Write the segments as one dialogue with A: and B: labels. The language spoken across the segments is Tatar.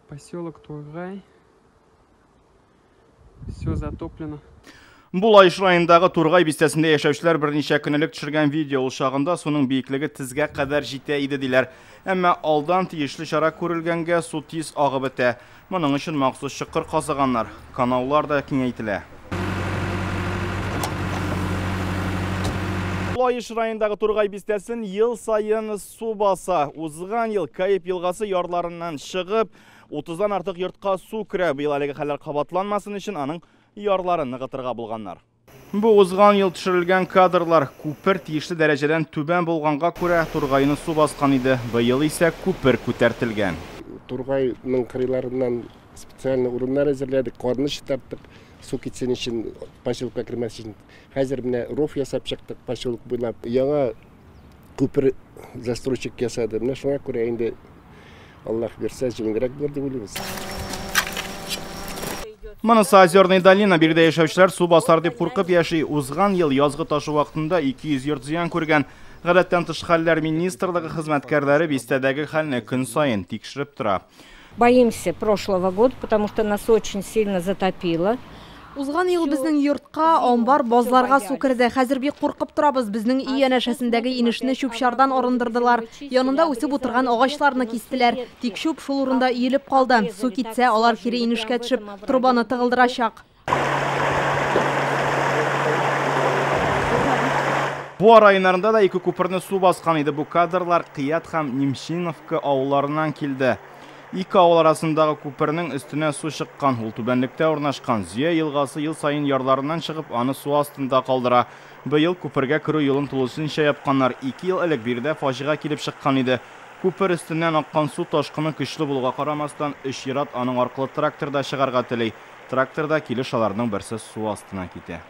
A: Поселок Тургай. Все затоплено.
B: Бу Лаеш районындагы Тургай бистәсендә яшәүчеләр берничә көн элек төшергән видео. Ул чагында суның биеклеге тезгә кадәр җитә иде диләр. Әмма алдан тиешле чара күрелгәнгә су тиз агып бетә. Моның өчен махсус чокыр казыганнар. Канаулар да киңәйтелә. Лаеш районындагы Тургай бистәсен ел саен су баса. Узган ел Каип елгасы ярларыннан чыгып, 30-дан артык йортка су керә. Быел әлеге хәлләр кабатланмасын өчен аның ярларын ныгытырга булганнар. Бу узган ел төшерелгән кадрлар. Күпер тиешле дәрәҗәдән түбән булганга күрә Тургайны су баскан иде. Быел исә күпер күтәртелгән.
C: Тургайның кырыйларыннан специальный урыннар әзерләдек, карны чистарттык, су китсен өчен, поселокка кермәс өчен. Хәзер менә ров ясап чыктык поселок буйлап. Яңа күпер застройщик ясады. Менә шуңа күрә инде Аллаһ бирсә, җиңелрәк булыр дип уйлыйбыз.
B: Монысы Озерная долина. Биредә яшәүчеләр су басар дип куркып яши. Узган ел язгы ташу вакытында 200 йорт зыян күргән. Гадәттән тыш хәлләр министрлыгы хезмәткәрләре бистәдәге хәлне көн саен тикшереп тора.
D: Боимся прошлого года, потому что нас очень сильно затопило.
E: Узган ел безнең йортка, амбар, базларга су керде. Хәзер бик куркып торабыз. Безнең өй янәшәсендәге инешне чүп-чардан арындырдылар. Янында үсеп утырган агачларны кистеләр. Тик чүп шул урында өелеп калды. Су китсә, алар кире инешкә төшеп, трубаны тыгылдырачак.
B: Буа районнарында да ике күперне су баскан иде. Бу кадрлар Кыят һәм Немчиновка авылларыннан килде. Ике авыл арасындагы күпернең өстенә су чыккан, ул түбәнлектә урнашкан. Зөя елгасы ел саен ярларыннан чыгып, аны су астында калдыра. Быел күпергә керү юлын тулысынча япканнар. 2 ел элек биредә фаҗига килеп чыккан иде. Күпер өстеннән аккан су ташкыны көчле булуга карамастан, 3 ир-ат аның аркылы тракторда чыгарга тели. Тракторда килеш аларның берсе су астына китә.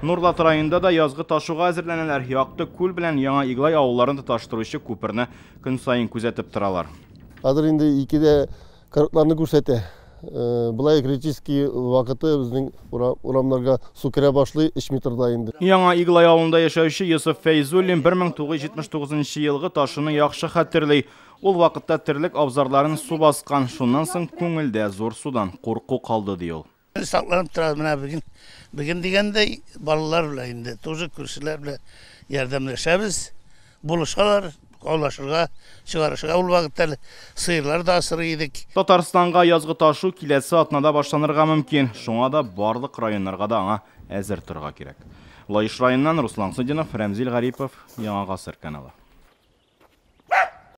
B: Нурлат районында да язгы ташуга әзерләнәләр. Якты Күл белән Яңа Иглай авылларын тоташтыручы күперне көн саен күзәтеп торалар.
F: Хәзер инде икедә картларны күрсәтә. Былай критический вакыты безнең урамнарга су керә башлый 3 метрда инде.
B: Яңа Иглай авылында яшәүче Йосыф Фәйзуллин 1979 елгы ташуны яхшы хәтерли. Ул вакытта терлек абзарларын су баскан. Шуннан соң күңелдә зур судан курку калды, ди ул.
G: Сакланып торабыз менә бүген. Бүген дигәндә балалар белән инде, тоже күршеләр белән ярдәмләшәбез. Булышалар, каулашырга, чыгарышырга. Ул вакытта әле сыерлар да асрый идек.
B: Татарстанга язгы ташу киләсе атнада башланырга мөмкин. Шуңа да барлык районнарга да аңа әзер торырга кирәк. Лаеш районыннан Руслан Садинов, Рәмзил Гарипов, Яңа Гасыр каналы.